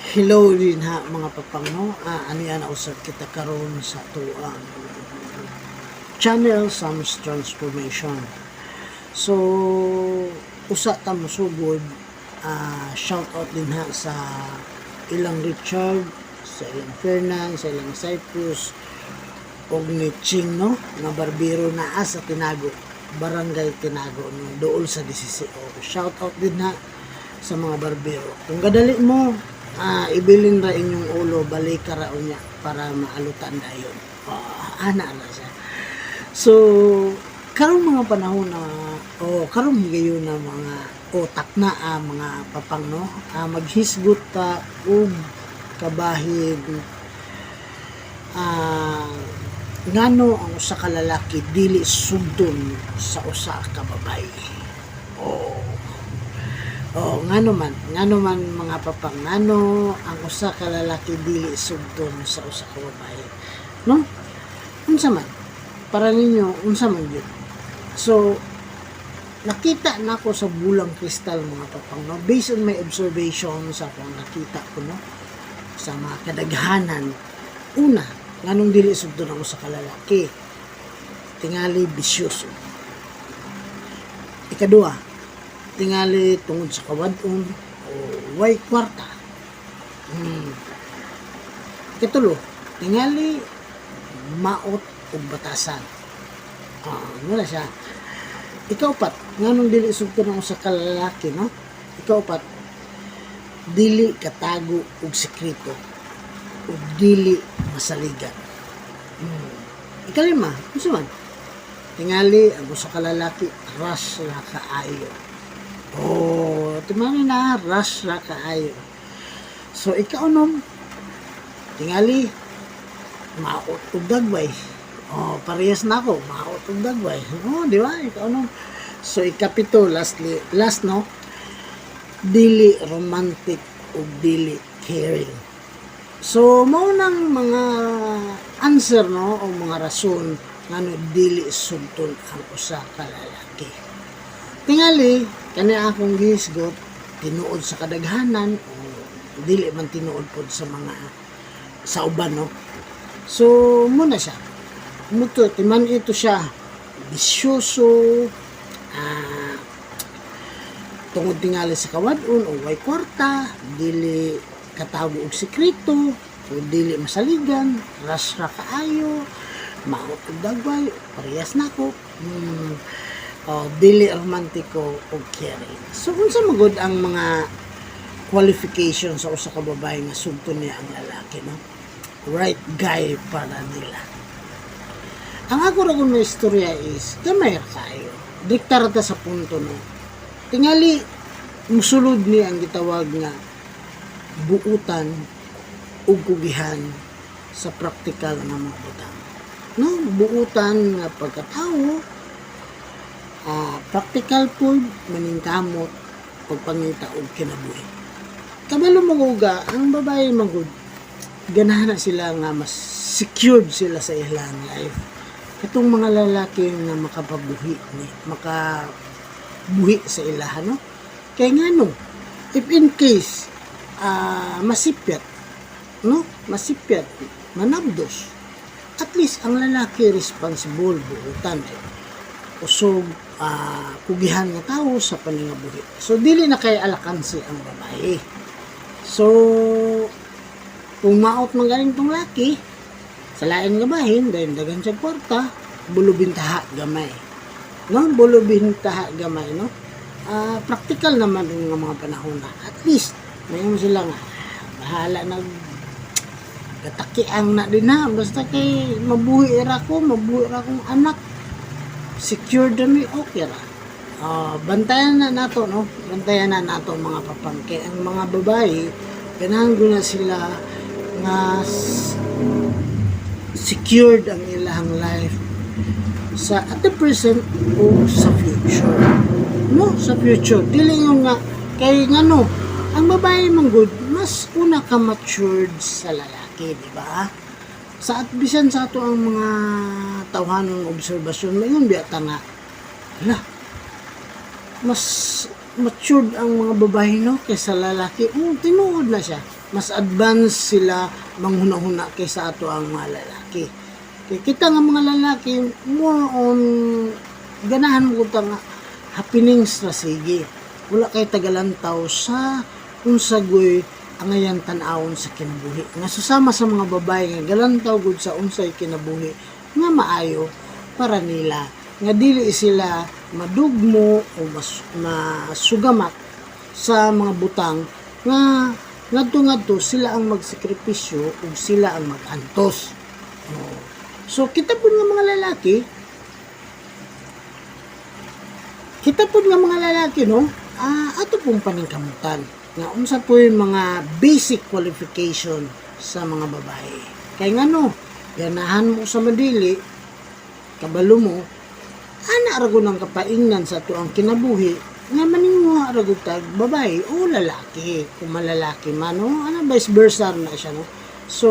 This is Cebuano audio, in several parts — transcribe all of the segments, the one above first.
Hello din ha, mga papang, no. Ani na usab kita karon sa atuang channel, Sam's Transformation. So usa ta mosugod, shout out din ha sa ilang Richard, sa ilang Fernan, sa ilang Cyprus og ni Ching, no, nga barbero naa sa Tinago, Barangay Tinago, no, dool sa DCCO. Shout out din ha sa mga barbero. Kung gadali mo, ibilin ra inyong ulo, balik ra unya para maalutan dayon. Ana ra siya. So karong mga panahon na o karong higayon na mga otak na, mga papang, no, maghisgot ta og kabahin ngano ang usa ka lalaki dili sugdon sa usa ka babae. Oh, ngano man, mga papang, ngano ang usa ka lalaki dili sugdon sa usa ka babae, no? Unsa man para ninyo, unsa man gyud? So nakita nako sa bulang kristal, mga papang, no, based on my observation sa akong nakita ko, no, sa mga kadaghanan. Una, nganong dili sugdon ang usa ka lalaki? Tingali bisyoso. Ikaduha, tingali tungod sa kawad-on o way kwarta. Ikatulo, tingali maot og batasan. Wala siya. Ikaupat, nganong dili sugdon ang usa ka lalaki, no? Ikaupat, dili katago og sekreto ug dili masaligan. Ikalima, unsa man? Tingali ang usa ka lalaki rush ra kaayo. Oh, timani na, rush ra kaayo. So ikaunom, tingali maot og dagway. Oh, parehas na ako, maot og dagway. Oh, di ba? Ikaunom. So ikapito, lastly, last, no, dili romantic ug dili caring. So mao nang mga answer, no, o mga rason ngano dili sugton ang usa ka lalaki. Tingali kani akong gihisgot, tinuod sa kadaghanan o dili man tinuod pod sa mga sa uban, no. So muna siya. Muto timan ito siya bisyoso, tungod tingali sa kawad-on o way kwarta, dili katago og sekreto, o dili masaligan, rush ra kaayo, maot og dagway, parehas nako. Oh, dili romantiko og caring. So unsa magud ang mga qualification sa usa ka babae nga sugton niya ang lalaki, no? Right guy para nila. Ang ako ra kung istorya is gamay ra kaayo. Direkta ra ta sa punto, no. Tingali musulod ni ang gitawag nga buutan ug kugihan sa praktikal nga mga butang. No, buutan nga pagkatawo, practical pod, maningkamot pagpangita og kinabuhi. Kabalo maguga, ang babae magud ganahan na sila nga mas secured sila sa ilang life. Katong mga lalaki nga makapabuhi ni, makabuhi sa ilahan, no? Kay ngano, if in case masipyat, no? Masipyat, manabdos. At least ang lalaki responsible, buutan eh. Usog, kugihan nga tao sa paningabuhi. So dili na kay alakansi ang babae. So kung maot man ganing tong laki, sa lain nga bahin, dahil dagan siya kwarta, bulubintaha gamay. No? Bulubintaha gamay, no? Practical naman yung mga panahon na. At least, mayon sila nga, bahala nag katakiang na din na basta kay mabuhi ra ko, mabuhi ra akong anak, secured na mi, okay ra. Bantayan na nato, no, bantayan na nato, mga papangke. Ang mga babae, ganahan ko na sila nga secured ang ilang life sa at the present o sa future, no? Sa future, dili yung nga kay ngano ang babae man gud mas una ka matured sa lalaki, di ba? Sa at bisan sa ato ang mga tawhanong obserbasyon, mayon biya ta nga hala, mas matured ang mga babae, no, kaysa lalaki. Tinuod na siya. Mas advance sila manghuna-huna kaysa ato ang mga lalaki. Kay kita nga mga lalaki, more on ganahan mo ta nga happenings ra, sige. Wala kay tagalantaw sa unsa goy angayan tan-awon sa kinabuhi. Nga susama sa mga babae nga galantaw gud sa unsay kinabuhi nga maayo para nila, nga dili sila madugmo o mas masugamak sa mga butang nga ngadto-ngadto sila ang magsakripisyo ug sila ang magantos. Oo. So kita pud nga mga lalaki, kita pud nga mga lalaki, no, ato pong paningkamutan nga unsa po yung mga basic qualification sa mga babae. Kay ngano, ganahan mo sa madili, kabalo mo, ana ra gud ang kapaingnan sa ato ang kinabuhi nga maninguha ra gud tag babae o lalaki kung malalaki man, no? Ana, vice versa na siya, no? So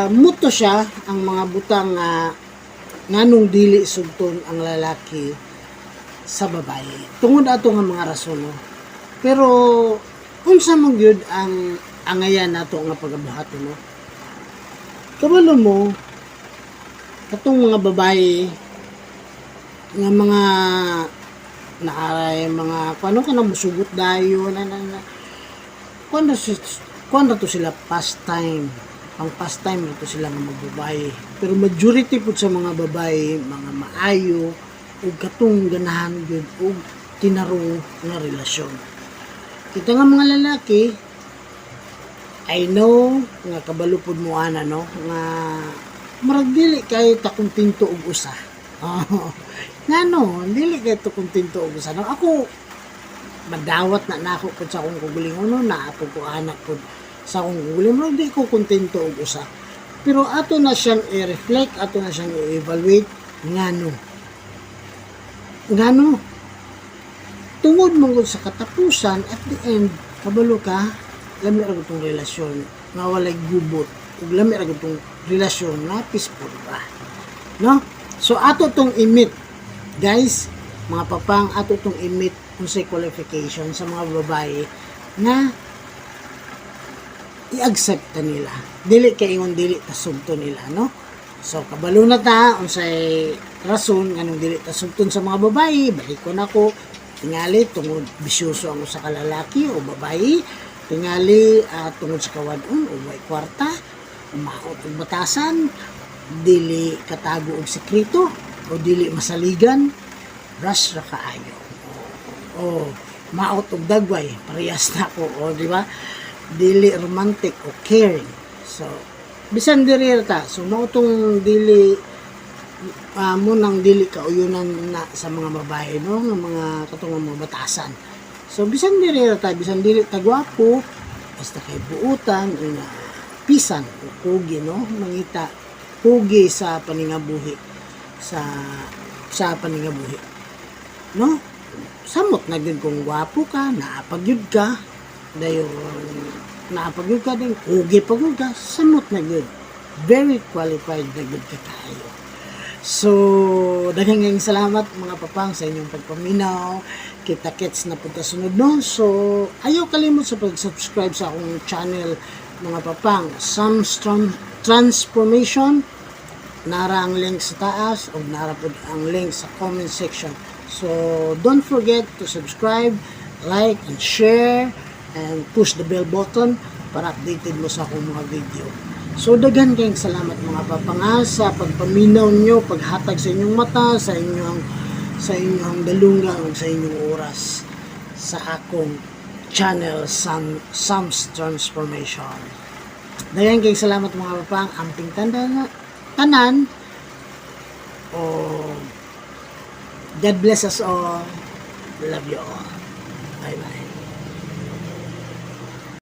muto siya ang mga butang nga nganong dili sugton ang lalaki sa babae tungod ato nga mga rason, no? Pero unsa man gyud ang angayan nato nga pagabuhaton, no? Kabalo mo, katong mga babae nga mga naaray mga kuano ka na musugot dayon na na, na kuano si kuano to sila, pastime, pang pastime na to sila nga mga babae. Pero majority pud sa mga babae, mga maayo ug katong ganahan gyud og tinarong nga relasyon. Kita nga mga lalaki, I know nga kabalo pud mo ana, no, nga murag dili kay ta kontento og usa. Ngano dili kay to kontento og usa, no? Ako, madawat na nako pud sa akong kaugalingon, no, naa pud ko anak pud sa akong kaugalingon, di ko kontento og usa. Pero ato na siyang i-reflect, ato na siyang i-evaluate. Ngano? Ngano? Tungod man gud sa katapusan, at the end, kabalo ka, lami ra gud tong relasyon nga walay gubot ug lami ra gud tong relasyon nga peaceful ba, no? So ato tong i-meet, guys, mga papang, ato tong i-meet unsay qualification sa mga babae na i-accept ta nila. Dili kay ingon dili ta sugton nila, no? So kabalo na ta unsay rason nganong dili ta sugton sa mga babae. Balikon ako, tingali tungod bisyoso ang usa ka lalaki o babae, tingali tungod sa kawadon o may kwarta, maot og batasan, dili katago og sekreto o dili masaligan, rush ra kaayo o maot og dagway, parehas na ako o, di ba? Dili romantic o caring. So bisan diri ra ta. So mao tong dili mo nang dili kauyunan na sa mga babae, no, nga mga katong mga batasan. So bisan diri ra ta, bisan dili ta gwapo, basta kay buutan nga pisan o kugi, no, mangita kugi sa paningabuhi, sa paningabuhi, no? Samot na gyud kung gwapo ka, naapagyud ka, dayon naapagyud ka din, kugi pa gyud ka, samot na gyud, very qualified na gyud ka kaayo. So daghang kayong salamat, mga papang, sa inyong pagpaminaw. Kita kits na punta sunod, no? So ayaw kalimot sa pag-subscribe sa akong channel, mga papang, Sam's Transformation. Nara ang link sa taas o nara po ang link sa comment section. So don't forget to subscribe, like, and share, and push the bell button para updated mo sa akong mga video. So daghan kayong salamat, mga papanga, sa pagpaminaw nyo, paghatag sa inyong mata, sa inyong dalunggan ug sa inyong oras sa akong channel, Sam's Transformation. Daghan kayong salamat, mga papang. Amping tanda na tanan o God bless us all. Love you all.